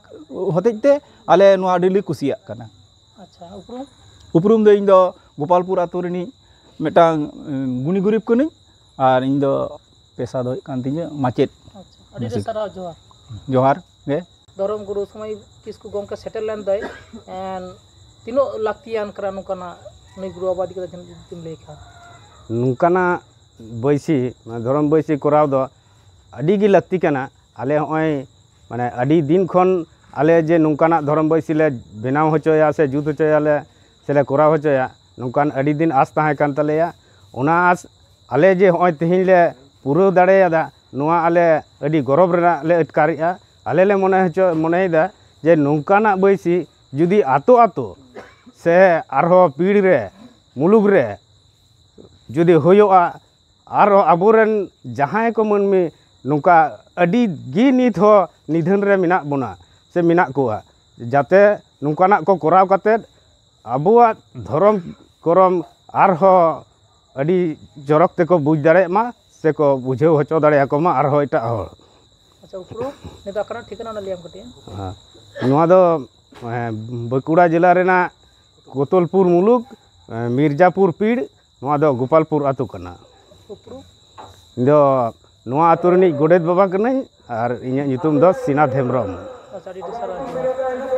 ᱦᱚᱛᱮᱡ ᱛᱮ ᱟᱞᱮ ᱱᱚᱣᱟ ᱟᱹᱰᱤ ᱞᱮ ᱠᱩᱥᱤᱭᱟᱜ ᱠᱟᱱᱟ᱾ ᱟᱪᱪᱷᱟ, ᱩᱯᱨᱩᱢ? ᱩᱯᱨᱩᱢ ᱫᱚ ᱤᱧ ᱫᱚ ᱜᱳᱯᱟᱞᱯᱩᱨ ᱟᱹᱛᱩ ᱨᱤᱱᱤᱡ ᱢᱤᱫᱴᱟᱝ ᱩᱸ, ᱜᱩᱱᱤ ᱜᱩᱨᱤᱵ ᱠᱟᱹᱱᱟᱹᱧ, ᱟᱨ ᱤᱧ ᱫᱚ ᱯᱮᱥᱟ ᱫᱚ ᱦᱩᱭᱩᱜ ᱠᱟᱱ ᱛᱤᱧᱟᱹ ᱢᱟᱪᱮᱫ᱾ ᱟᱪᱪᱷᱟ, ᱟᱹᱰᱤ ᱟᱹᱰᱤ ᱥᱟᱨᱦᱟᱣ, ᱡᱚᱦᱟᱨ᱾ ᱡᱚᱦᱟᱨ ᱜᱮ᱾ ᱫᱷᱚᱨᱚᱢ ᱜᱩᱨᱩ ᱥᱚᱢᱟᱭ ᱠᱤᱥᱠᱩ ᱜᱚᱢᱠᱮ ᱥᱮᱴᱮᱨ ᱞᱮᱱ ᱫᱚᱭ, ᱮᱱ, ᱛᱤᱱᱟᱹᱜ ᱞᱟᱹᱠᱛᱤᱭᱟᱱ ᱠᱟᱱᱟ ᱱᱚᱝᱠᱟᱱᱟᱜ ᱱᱩᱭ ᱜᱩᱨᱩ ᱵᱟᱵᱟ ᱤᱫᱤ ᱠᱟᱛᱮ ᱡᱩᱫᱤᱢ ᱞᱟᱹᱭ ᱠᱷᱟᱱ? ᱱᱚᱝᱠᱟᱱᱟᱜ ᱵᱟᱹᱭᱥᱤ, ᱢᱟᱱᱮ ᱫᱷᱚᱨᱚᱢ ᱵᱟᱹᱭᱥᱤ ᱠᱚᱨᱟᱣ ᱫᱚ ᱟᱹᱰᱤ ᱜᱮ ᱞᱟᱹᱠᱛᱤ ᱠᱟᱱᱟ᱾ ᱟᱞᱮ ᱦᱚᱸᱜᱼᱚᱭ ᱢᱟᱱᱮ ᱟᱹᱰᱤ ᱫᱤᱱ ᱠᱷᱚᱱ ᱟᱞᱮ ᱡᱮ ᱱᱚᱝᱠᱟᱱᱟᱜ ᱫᱷᱚᱨᱚᱢ ᱵᱟᱹᱭᱥᱤ ᱞᱮ ᱵᱮᱱᱟᱣ ᱦᱚᱪᱚᱭᱟ ᱥᱮ ᱡᱩᱛ ᱦᱚᱪᱚᱭᱟᱞᱮ ᱥᱮᱞᱮ ᱠᱚᱨᱟᱣ ᱦᱚᱪᱚᱭᱟ, ᱱᱚᱝᱠᱟᱱ ᱟᱹᱰᱤ ᱫᱤᱱ ᱟᱥ ᱛᱟᱦᱮᱸ ᱠᱟᱱ ᱛᱟᱞᱮᱭᱟ᱾ ᱚᱱᱟ ᱟᱥ ᱟᱞᱮ ᱡᱮ ᱦᱚᱸᱜᱼᱚᱭ ᱛᱮᱦᱮᱧ ᱞᱮ ᱯᱩᱨᱟᱹᱣ ᱫᱟᱲᱮᱭᱟᱫᱟ, ᱱᱚᱣᱟ ᱟᱞᱮ ᱟᱹᱰᱤ ᱜᱚᱨᱚᱵᱽ ᱨᱮᱱᱟᱜ ᱞᱮ ᱟᱴᱠᱟᱨᱮᱜᱼᱟ᱾ ᱟᱞᱮ ᱞᱮ ᱢᱚᱱᱮ ᱦᱚᱪᱚ, ᱢᱚᱱᱮᱭᱮᱫᱟ ᱡᱮ ᱱᱚᱝᱠᱟᱱᱟᱜ ᱵᱟᱹᱭᱥᱤ ᱡᱩᱫᱤ ᱟᱛᱳ ᱟᱛᱳ ᱥᱮ ᱟᱨᱦᱚᱸ ᱯᱤᱲ ᱨᱮ, ᱢᱩᱞᱩᱠ ᱨᱮ ᱡᱩᱫᱤ ᱦᱩᱭᱩᱜᱼᱟ, ᱟᱨᱦᱚᱸ ᱟᱵᱚᱨᱮᱱ ᱡᱟᱦᱟᱸᱭ ᱠᱚ ᱢᱟᱹᱱᱢᱤ ᱱᱚᱝᱠᱟ ᱟᱹᱰᱤ ᱜᱮ ᱱᱤᱛ ᱦᱚᱸ ᱱᱤᱫᱷᱟᱹᱱ ᱨᱮ ᱢᱮᱱᱟᱜ ᱵᱚᱱᱟ ᱥᱮ ᱢᱮᱱᱟᱜ ᱠᱚᱣᱟ, ᱡᱟᱛᱮ ᱱᱚᱝᱠᱟᱱᱟᱜ ᱠᱚ ᱠᱚᱨᱟᱣ ᱠᱟᱛᱮᱫ ᱟᱵᱚᱣᱟᱜ ᱫᱷᱚᱨᱚᱢ ᱠᱚᱨᱚᱢ ᱟᱨᱦᱚᱸ ᱟᱹᱰᱤ ᱪᱚᱨᱚᱠ ᱛᱮᱠᱚ ᱵᱩᱡᱽ ᱫᱟᱲᱮᱭᱟᱜ ᱢᱟ ᱥᱮᱠᱚ ᱵᱩᱡᱷᱟᱹᱣ ᱦᱚᱪᱚ ᱫᱟᱲᱮᱭᱟᱠᱚ ᱢᱟ ᱟᱨᱦᱚᱸ ᱮᱴᱟᱜ ᱦᱚᱲ᱾ ᱟᱪᱪᱷᱟ, ᱩᱯᱨᱩᱢ? ᱱᱤᱛᱚᱜ ᱟᱠᱟᱱᱟ ᱴᱷᱤᱠᱟᱹᱱᱟ, ᱚᱱᱟ ᱞᱟᱹᱭᱟᱢ ᱠᱟᱹᱴᱤᱡ᱾ ᱦᱮᱸ᱾ ᱱᱚᱣᱟ ᱫᱚ ᱮᱸ, ᱵᱟᱸᱠᱩᱲᱟ ᱡᱮᱞᱟ ᱨᱮᱱᱟᱜ ᱠᱳᱛᱚᱞᱯᱩᱨ ᱢᱩᱞᱩᱠ, ᱮᱸ, ᱢᱤᱨᱡᱟᱯᱩᱨ ᱯᱤᱲ, ᱱᱚᱣᱟ ᱫᱚ ᱜᱳᱯᱟᱞᱯᱩᱨ ᱟᱹᱛᱩ ᱠᱟᱱᱟ᱾ ᱩᱯᱨᱩᱢ? ᱤᱧ ᱫᱚ ᱱᱚᱣᱟ ᱟᱹᱛᱩ ᱨᱤᱱᱤᱡ ᱜᱚᱰᱮᱛ ᱵᱟᱵᱟ ᱠᱟᱹᱱᱟᱹᱧ ᱟᱨ ᱤᱧᱟᱹᱜ ᱧᱩᱛᱩᱢ ᱫᱚ ᱥᱤᱱᱟᱛ ᱦᱮᱢᱵᱨᱚᱢ᱾ ᱟᱪᱪᱷᱟ, ᱟᱹᱰᱤ ᱟᱹᱰᱤ ᱥᱟᱨᱦᱟᱣ᱾